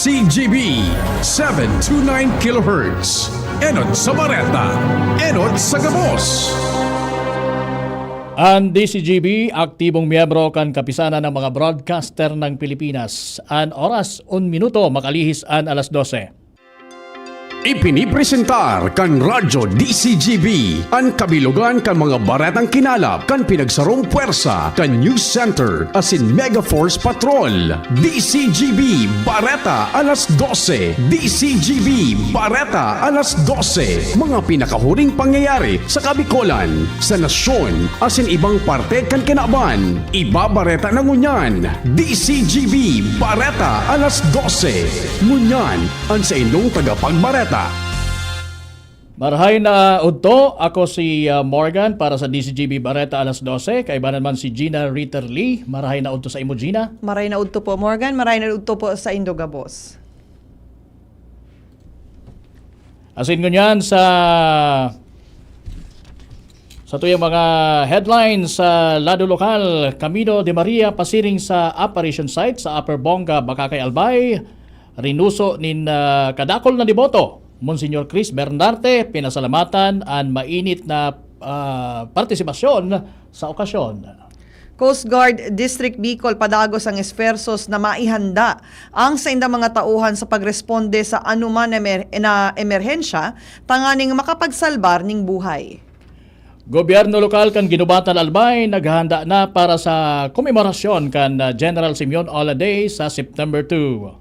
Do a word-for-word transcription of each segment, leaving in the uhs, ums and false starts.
D G B, seven two nine kilohertz. Enot sa Bareta, enot sa Gabos. Ang D C G B, aktibong miyembro kan Kapisanan ng mga Broadcaster ng Pilipinas. An oras, un minuto, makalihis an alas dose. Ipinipresentar kan Radyo D C G B an kabilogan kan mga baretang kinalap kan pinagsarong pwersa kan News Center asin Mega Force Patrol. D C G B Bareta alas dose. D C G B Bareta alas dose. Mga pinakahuring pangyayari sa Kabikolan, sa nasyon, asin ibang parte kan kinaban. Ibabareta na ngunyan. D C G B Bareta alas dose. Ngunyan, an saindong tagapagbareta. Marahay na udto, ako si, ah, Morgan para sa D C G B Bareta alas dose. Kaibanan man si Gina Ritter Lee. Marahay na udto sa imo, Gina. Maray na udto po, Morgan. Maray na udto po sa indo, Gabos. Asin ngunyan sa, sa tuyang mga headlines sa lado lokal, Camino de Maria pasiring sa apparition site sa Upper Bonga, Bacacay, Albay, rinuso nin, ah, kadakol na deboto, Monsignor Chris Bernarte, pinasalamatan an mainit na, ah, partisipasyon sa okasyon. Coast Guard District Bicol padagos ang esfuerzos na maihanda ang saindang mga tauhan sa pagresponde sa anoman na emer-, na emerhensya tanganing makapagsalbar nin buhay. Gobyerno lokal kan Guinobatan, Albay naghahanda na para sa komemorasyon kan, ah, General Simeon Ola Day sa September two.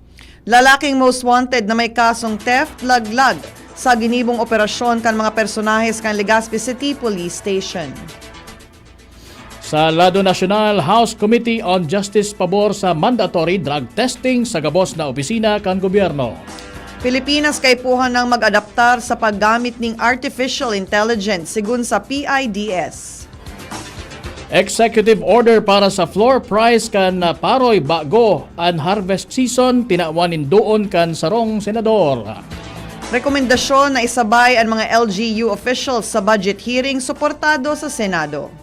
Lalaking most wanted na may kasong theft, laglag sa ginibong operasyon kan mga personahes kan Legazpi City Police Station. Sa lado nasyonal, House Committee on Justice pabor sa mandatory drug testing sa gabos na opisina kan gobyerno. Pilipinas kaipuhan nang mag-adaptar sa paggamit ning artificial intelligence, sigun sa P I D S. Executive order para sa floor price kan, ah, paroy bago an harvest season, tinawan nin doon kan sarong senador. Rekomendasyon na isabay an mga L G U officials sa budget hearing suportado sa Senado.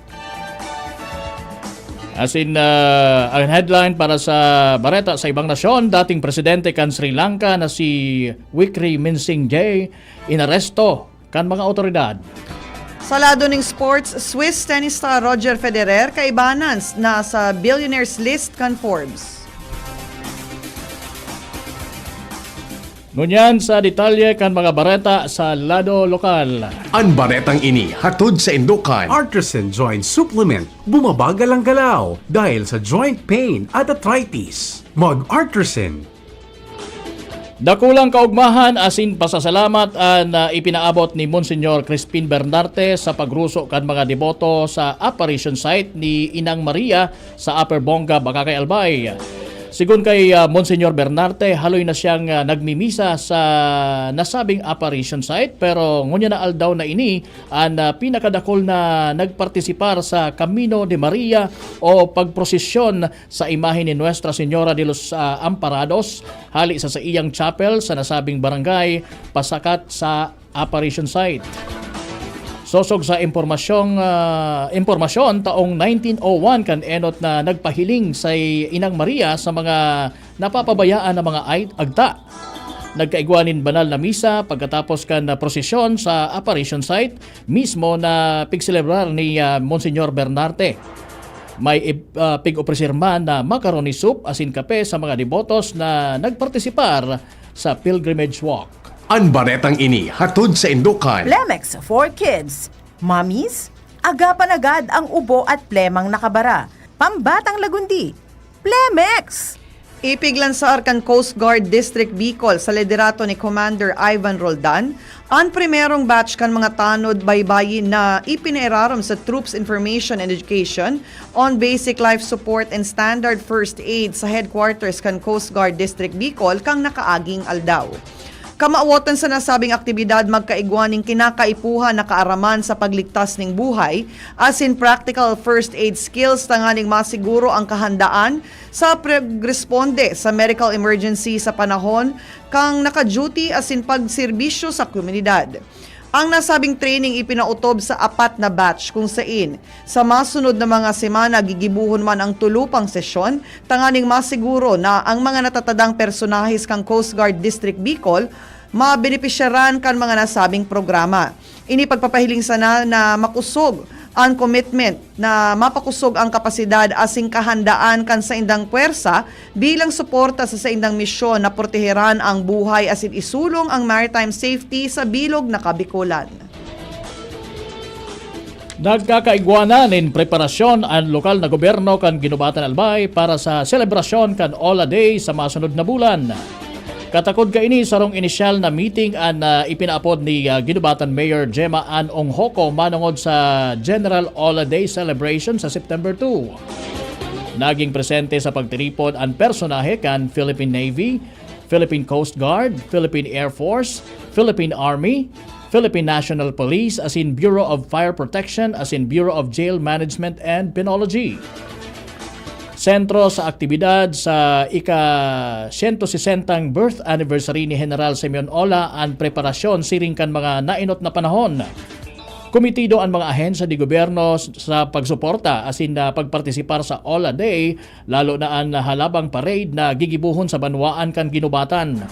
Asin, ah, ang headline para sa bareta sa ibang nasyon, dating presidente kan Sri Lanka na si Wickremesinghe inaresto kan mga awtoridad. Sa lado ning sports, Swiss tennis star Roger Federer kaibanan na sa billionaires list kan Forbes. Ngunyan sa detalye kan mga bareta sa lado lokal. An baretang ini hatod saindo kan Artisan Joint Supplement, bumabagal ang galaw dahil sa joint pain at arthritis. Mag-Artisan. Dakulang kaugmahan asin pasasalamat an, ah, ipinaabot ni Monsignor Crispin Bernarte sa pagruso kan mga deboto sa apparition site ni Inang Maria sa Upper Bonga, Bacacay, Albay. Sigon kay, ah, Monsignor Bernarte, haloy na siyang, ah, nagmimisa sa nasabing apparition site, pero ngunyan na aldaw na ini an, ah, pinakadakol na nagpartisipar sa Camino de Maria o pagprosesyon sa imahe ni Nuestra Señora de los, ah, Amparados hali sa saiyang chapel sa nasabing barangay, pasakat sa apparition site. Sosog sa impormasyong, ah, impormasyon, taong nineteen oh one kan enot na nagpahiling si Inang Maria sa mga napapabayaan na mga ay-, agta. Nagkaigwa nin banal na misa pagkatapos kan prosesyon sa apparition site mismo na pigselebrar ni, ah, Monsignor Bernarte. May ip-, ah, pig-opresir man na macaroni soup asin kape sa mga debotos na nagpartisipar sa pilgrimage walk. An baretang ini hatod saindo kan Plemex for Kids. Mommies, agapan agad ang ubo at plemang nakabara. Pambatang lagundi, Plemex! Ipiglansar kan Coast Guard District Bicol sa liderato ni Commander Ivan Roldan an primerong batch kan mga tanod baybayin na ipinairarom sa Troops Information and Education on Basic Life Support and Standard First Aid sa headquarters kan Coast Guard District Bicol kan nakaaging aldaw. Kamawotan sa nasabing aktibidad, magkaigwa nin kinakaipuhan na kaaraman sa pagligtas nin buhay, asin practical first aid skills tanganing masiguro ang kahandaan sa pagresponde sa medical emergency sa panahon kan naka-duty asin pagserbisyo sa komunidad. Ang nasabing training ipinautob sa apat na batch, kung sain sa masunod na mga semana gigibuhon man ang tulo pang sesyon tanganing masiguro na ang mga natatadang personahes kan Coast Guard District Bicol mabenepisyaran kan mga nasabing programa. Ini pagpapahiling sana na makosog ang commitment na mapakosog ang kapasidad asin kahandaan kan saindang pwersa bilang suporta sa saindang misyon na proteheran ang buhay asin isulong ang maritime safety sa bilog na Kabikolan. Nagkakaigwa na nin preparasyon an lokal na gobyerno kan Guinobatan, Albay para sa selebrasyon kan Ola Day sa masunod na bulan. Katakod kaini, sarong inisyal na meeting an ah, ipinaapod ni ah, Guinobatan Mayor Gemma Ann Onghoco manongod sa General Ola Day celebration sa September two. Naging presente sa pagtiripon an personahe kan Philippine Navy, Philippine Coast Guard, Philippine Air Force, Philippine Army, Philippine National Police asin Bureau of Fire Protection asin Bureau of Jail Management and Penology. Sentro sa aktibidad sa ika sento sesentang birth anniversary ni General Simeon Ola an preparasyon siring kan mga nainot na panahon. Komitido an mga ahensya de gobyerno sa pagsuporta asin na pagpartisipar sa Ola Day, lalo na an halabang parade na gigibohon sa banwaan kan Guinobatan.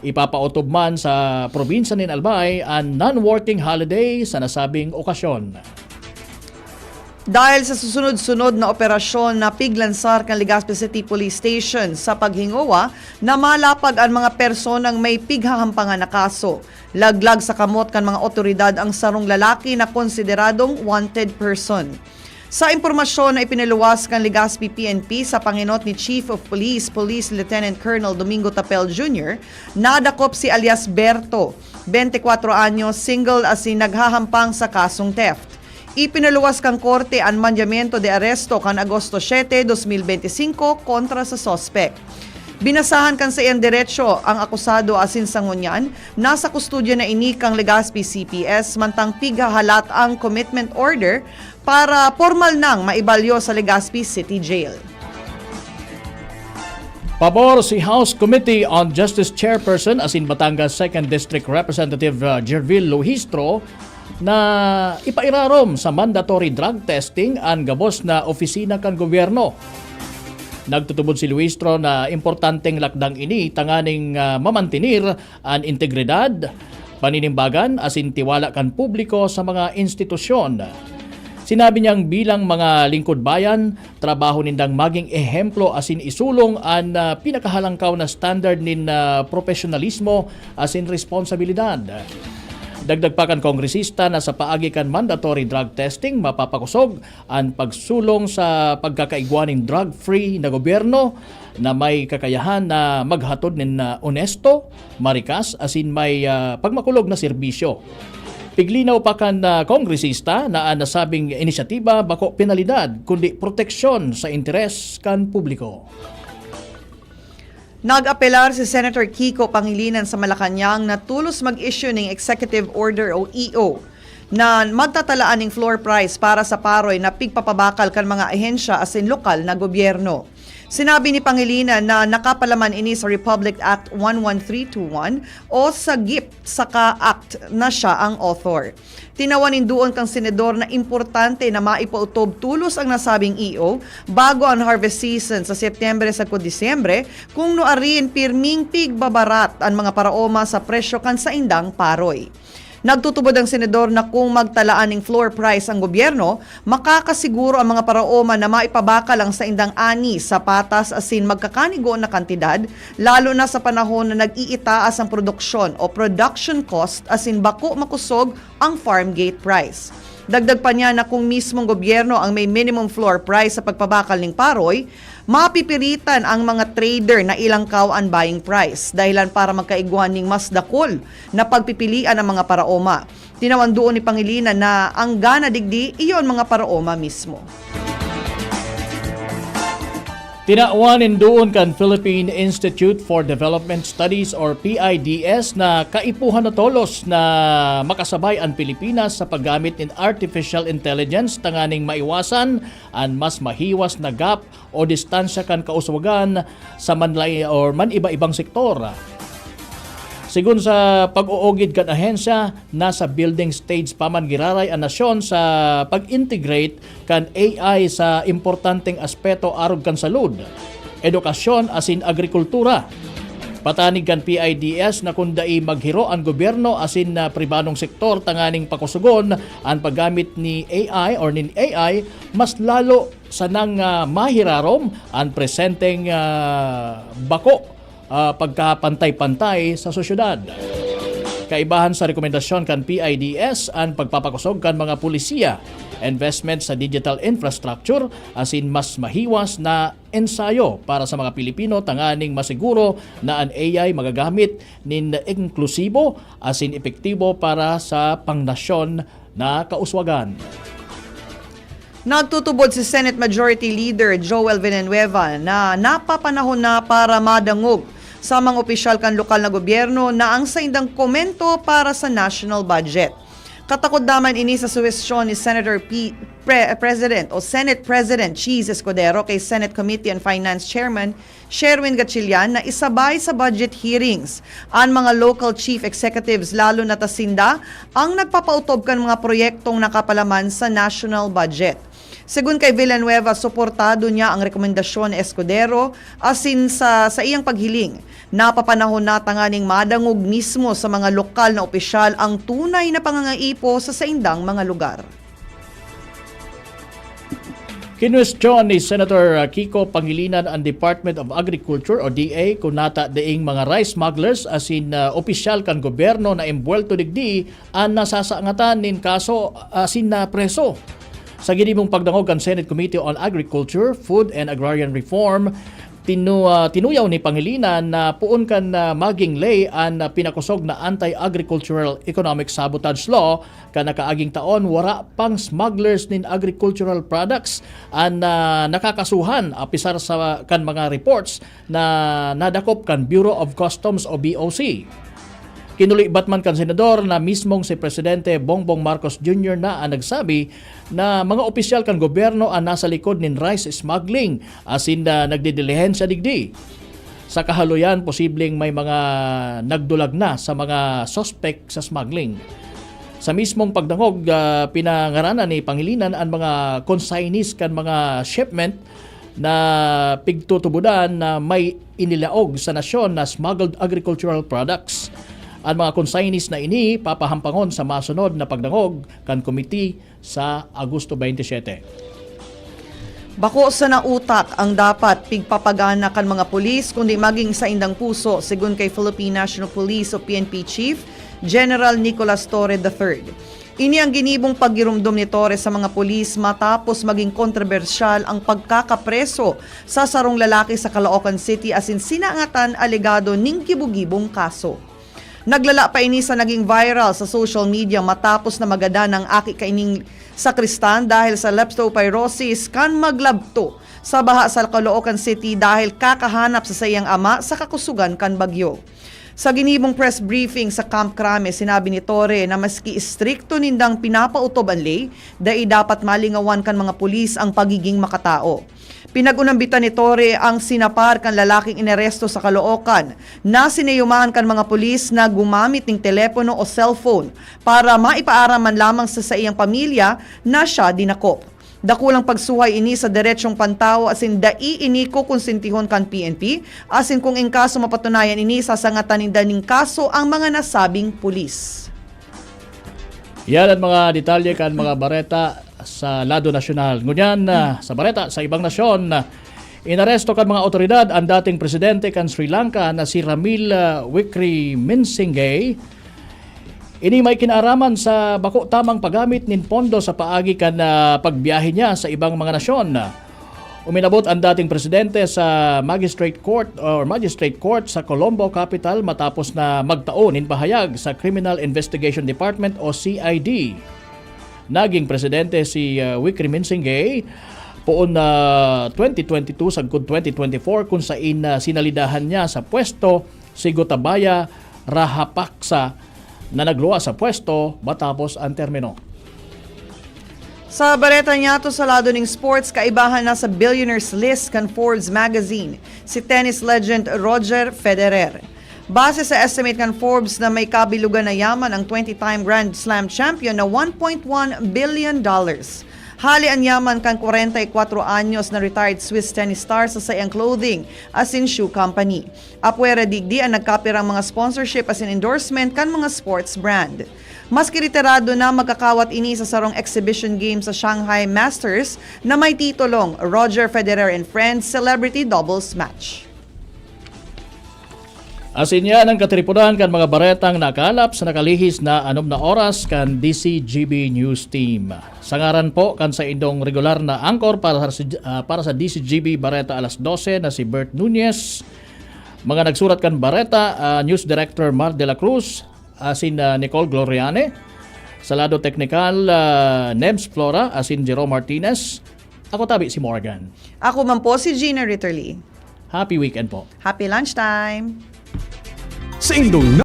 Ipapaotob man sa probinsya nin Albay an non-working holiday sa nasabing okasyon. Dahil sa susunod-sunod na operasyon na piglansar kan Legazpi City Police Station sa paghingowa na malapag an mga personang may pighahampangan na kaso, laglag sa kamot kan mga otoridad ang sarong lalaki na konsideradong wanted person. Sa impormasyon na ipinaluwas kan Legazpi P N P sa pangenot ni Chief of Police, Police Lieutenant Colonel Domingo Tapel Junior, nadakop si alias Berto, twenty-four anyos, single asin naghahampang sa kasong theft. Ipinaluwas kan korte an mandyamento de aresto kan Agosto siete, dos mil benti singko kontra sa suspek. Binasahan kan saiyang derecho ang akusado asin sa ngunyan, nasa kustodya na ini kan Legazpi C P S mantang pighahalat ang commitment order para pormal nang maibalyo sa Legazpi City Jail. Pabor si House Committee on Justice Chairperson asin Batangas Second District Representative uh, Gervil Luhistro na ipairarom sa mandatory drug testing an gabos na opisina kan gobyerno. Nagtutubod si Luhistro na importanteng lakdang ini tanganing uh, mamantinir an integridad, paninimbagan asin tiwala kan publiko sa mga institusyon. Sinabi niyang bilang mga lingkod bayan, trabaho nindang maging ehemplo asin isulong an ah, pinakahalangkaw na standard nin ah, propesyonalismo asin responsibilidad. Dagdag pa kan kongresista na sa paagi kan mandatory drug testing, mapapakosog an pagsulong sa pagkakaigwa nin drug-free na gobyerno na may kakayahan na maghatod nin ah, onesto, marikas asin may ah, pagmakulog na serbisyo. Piglinaw pa kan ah, kongresista na an nasabing inisyatiba bako penalidad kundi proteksyon sa interes kan publiko. Nag-apelar si Senator Kiko Pangilinan sa Malacañang na tolos mag-issue ning Executive Order o E O na magtatalaan ning floor price para sa paroy na pigpapabakal kan mga ahensya asin lokal na gobyerno. Sinabi ni Pangilinan na nakapalaman ini sa Republic Act one one three two one o sa gip saka Act na siya ang author. Tinawan nin duon kang senador na importante na maipautob tolos ang nasabing E O bago ang harvest season sa Setyembre sagkod Disyembre, kung nuarin pirming pigbabarat an mga paraoma sa presyo kan saindang paroy. Nagtutubod ang senador na kung magtalaan ning floor price ang gobyerno, makakasiguro ang mga paraoma na maipabakal ang saindang ani sa patas asin magkakanigo na kantidad, lalo na sa panahon na nag-iitaas ang produksyon o production cost asin bako makosog ang farm gate price. Dagdag pa niya na kung mismong gobyerno ang may minimum floor price sa pagpabakal ning paroy, mapipiritan ang mga trader na ilangkaw an buying price dahilan para magkaigwa ning mas dakul na pagpipilian ang mga paraoma. Tinawan duon ni Pangilinan na ang gana digdi iyo an mga paraoma mismo. Tinawan nin duon kan Philippine Institute for Development Studies or P I D S na kaipuhan na tolos na makasabay an Pilipinas sa paggamit nin artificial intelligence tanganing maiwasan an mas mahiwas na gap o distansya kan kauswagan sa manlay or man-iba-ibang sektor. Sigon sa pag-oogid kan ahensya, nasa building stage pa man giraray an nasyon sa pag-integrate kan A I sa importanteng aspeto arog kan salud, edukasyon asin agrikultura. Patanig kan P I D S na kun dai maghiro an gobyerno asin na pribadong sektor tanganing pakusugon an paggamit ni A I or nin A I, mas lalo sanang, ah, mahirarom an presenteng, ah, bako ah, pagkapantay-pantay sa sosyedad. Kaibahan sa rekomendasyon kan P I D S an pagpapakosog kan mga polisiya, investment sa digital infrastructure, asin mas mahiwas na ensayo para sa mga Pilipino tanganing masiguro na an A I magagamit nin inklusibo asin epektibo para sa pangnasyon na kauswagan. Nagtutubod si Senate Majority Leader Joel Villanueva na napapanahon na para madangog sa mga opisyal kan lokal na gobyerno na ang saindang komento para sa national budget. Katakod naman ini sa suhestyon ni Senator P, Pre, President o Senate President Chiz Escudero kay Senate Committee on Finance Chairman Sherwin Gatchalian na isabay sa budget hearings an mga local chief executives, lalo na ta sinda ang nagpapautob kan mga proyektong nakapalaman sa national budget. Segun kay Villanueva, suportado niya ang rekomendasyon ni Escudero asin sa, sa iyang paghiling, napapanahon na tanganing madangog mismo sa mga lokal na opisyal ang tunay na pangangaipo sa saindang mga lugar. Kinwestiyon ni Senator Kiko Pangilinan ang Department of Agriculture o D A kun nata daing mga rice smugglers asin, ah, opisyal kan gobyerno na embwelto digdi an nasasangatan nin kaso asin napreso. Sa ginibong pagdangog kan Senate Committee on Agriculture, Food and Agrarian Reform, tinu-, ah, tinuyaw ni Pangilinan na poon kan, ah, maging ley an, ah, pinakosog na Anti-Agricultural Economic Sabotage Law kan nakaaging taon, wara pang smugglers nin agricultural products an, ah, nakakasuhan, apisar sa kan mga reports na nadakop kan Bureau of Customs o B O C. Kinulibat man kan senador na mismong si Presidente Bongbong Marcos Junior na an nagsabi na mga opisyal kan gobyerno an nasa likod nin rice smuggling asin na nagdidilihensya digdi. Sa kahaluyan, posibleng may mga nagdulag na sa mga suspek sa smuggling. Sa mismong pagdangog, ah, pinangaranan ni Pangilinan an mga consignees kan mga shipment na pigtutubodan na may inilaog sa nasyon na smuggled agricultural products. An mga consignees na ini papahampangon sa masunod na pagdangog kan committee sa Agosto twenty-seven. Bako sana utak ang dapat pigpapagana kan mga pulis, kundi maging saindang puso, segun kay Philippine National Police o P N P Chief General Nicolas Torre the third. Ini ang ginibong paggiromdom ni Torre sa mga pulis matapos maging kontrobersyal ang pagkakapreso sa sarong lalaki sa Caloocan City asin sinangatan alegado ning gibo-gibong kaso. Naglala pa ini sa naging viral sa social media matapos na magadan ang aki kaining sakristan dahil sa leptospirosis kan maglabto sa baha sa Caloocan City dahil kakahanap sa saiyang ama sa kakusugan kan bagyo. Sa ginibong press briefing sa Camp Crame, sinabi ni Torre na maski istrikto nindang pinapautob an ley, dai dapat malingawan kan mga pulis ang pagiging makatao. Pinag-unambitan ni Torre ang sinapar kan lalaking inaresto sa Caloocan na sineyumahan kan mga pulis na gumamit nin telepono o cellphone para maipaaram man lamang sa saiyang pamilya na siya dinakop. Dakulang pagsuhay ini sa deretsong pantawo asin dai ini kokonsentihon kan P N P, asin kung in kaso mapatunayan ini, sasangatan ninda nin kaso ang mga nasabing pulis. Yan ang mga detalye kan mga bareta sa lado nasyonal. Ngunyan, ah, sa bareta sa ibang nasyon, ah, inaresto kan mga awtoridad ang dating presidente kan Sri Lanka na si Ranil, ah, Wickremesinghe. Ini may kinaaraman sa bako tamang paggamit nin pondo sa paagi kan, ah, pagbiyahe niya sa ibang mga nasyon. Uminabot ang dating presidente sa Magistrate Court or Magistrate Court sa Colombo capital matapos na magtao nin pahayag sa Criminal Investigation Department o C I D. Naging presidente si, ah, Wickremesinghe poon na twenty twenty-two sagkod twenty twenty-four, kun sain, ah, sinalidahan niya sa pwesto si Gotabaya Rajapaksa na nagluwas sa pwesto matapos ang termino. Sa bareta niyato sa lado ning sports, kaibahan na sa billionaires list kan Forbes magazine si tennis legend Roger Federer. Base sa estimate kan Forbes na may kabilugan na yaman ang twenty-time Grand Slam champion na one point one billion dollars. Hali an yaman kan kwarenta y kwatro anyos na retired Swiss tennis star sa saiyang clothing asin shoe company. Apwera digdi an nagkapirang mga sponsorship asin endorsement kan mga sports brand. Maski retirado na, magkakawat ini sa sarong exhibition game sa Shanghai Masters na may titulong Roger Federer and Friends Celebrity Doubles Match. Asin yan ang katiriponan kan mga baretang nakalap sa nakalihis na anom na oras kan D C G B News Team. Sa ngaran po kan saindong regular na anchor para sa, ah, para sa D C G B Bareta alas dose na si Bert Nunez, mga nagsurat kan bareta, ah, News Director Mar de la Cruz, asin ah, Nicole Gloriane. Sa lado teknikal, ah, Nebs Flora asin Jerome Martinez. Ako tabi si Morgan. Ako man po si Gina Ritterly. Happy weekend po. Happy lunchtime! Saindong